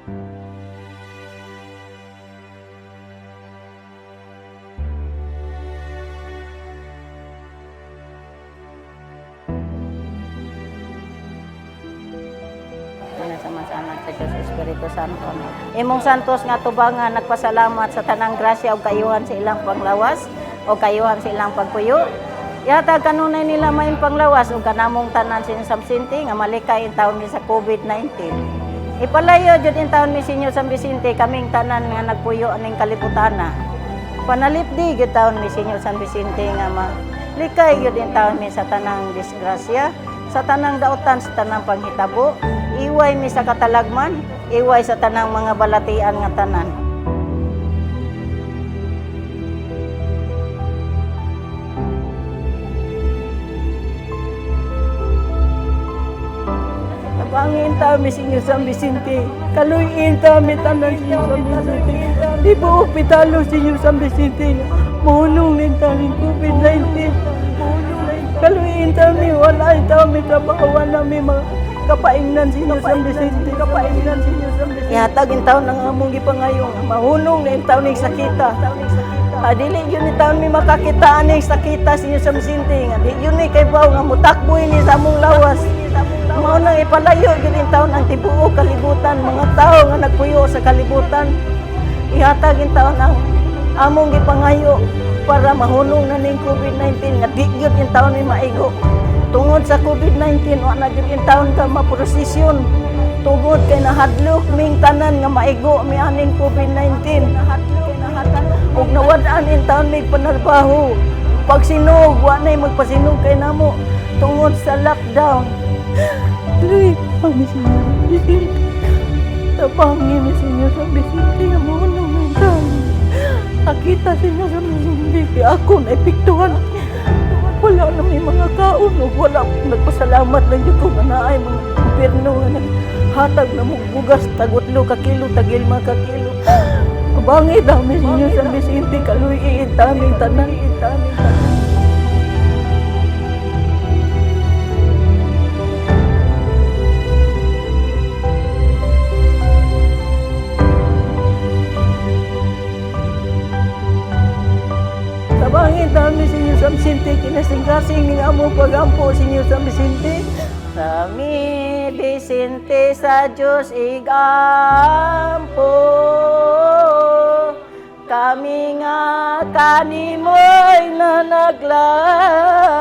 Una sa Ama, sa Anak, sa Diyos, Espiritu Santo. Amen. Imong santos nga tubangan nagpasalamat sa tanang grasya ug kayuhan sa ilang panglawas o kayuhan sa ilang pagpuyo. Ihatag kanunay nila maayong panglawas ug kanamong tanan sa San Vicente nga malikay intawon mi sa COVID-19. Ipalayo jud intawon mi Senyor San Vicente kaming tanan nga nagpuyo aning kalibutana. Panalipdi gyud taon mi, Senyor San Vicente, nga malikay gyud intawon mi sa tanang disgrasya, sa tanang dautan, sa tanang panghitabo. Iway mi sa katalagman, iway sa tanang mga balatian nga tanan. Tabangin ta mi, Senyor San Vicente. Kaluyin ta mi tanan, Senyor San Vicente. Tibuok pitalo, Senyor San Vicente. Mahunong nin taning COVID-19. Kaluyin ta mi, wala ta mi trabaho, wala mi mga kapaingnan, Senyor San Vicente. Kapaingnan, Senyor San Vicente. Ihatag intawon ang among gipangayo nga mahunong na intawon ning sakita. Dili gyud ni taon mi makakita aning sakita, Senyor San Vicente, nga di gyud ni kay baw nga mutakboy ni sa among lawas. Mao nang ipalayo gyud intawon ang tibuok kalibutan, mga tawo nga nagpuyo sa kalibutan. Ihatag intawon ang among gipangayo para mahunong na ning COVID-19 nga di gyud intawon mi maigo. Tungod sa COVID-19, wa na gyud intawon ka maprosesyon. Tungod kay nahadlok ming tanan nga maigo mi aning COVID-19. Ug nawad-an intawon mig panarbaho. Pagsinog, wa na'y magpasinog kay namo tungod sa lockdown. Kaluyin kami, Senyor San Vicente. Tabangin mi, Senyor San Vicente, nga mahunong na taon. Nakita, Senyor San Vicente, kay ako naepektuhan. Wala na may mga kaon ug wala, nagpasalamat lang jud ko nga naay mga gobyerno nga naghatag na mo bugas tag 8 ka kilo, tag 5 ka kilo. Tabangin dami, Senyor San Vicente, kaluy taming tanan. Tabangin dami, Senyor San Vicente, kinasing-kasing ning among pagampo, Senyor San Vicente. Kami Vicente sa Diyos igampo. Kami nga kanimo'y nanaglaom.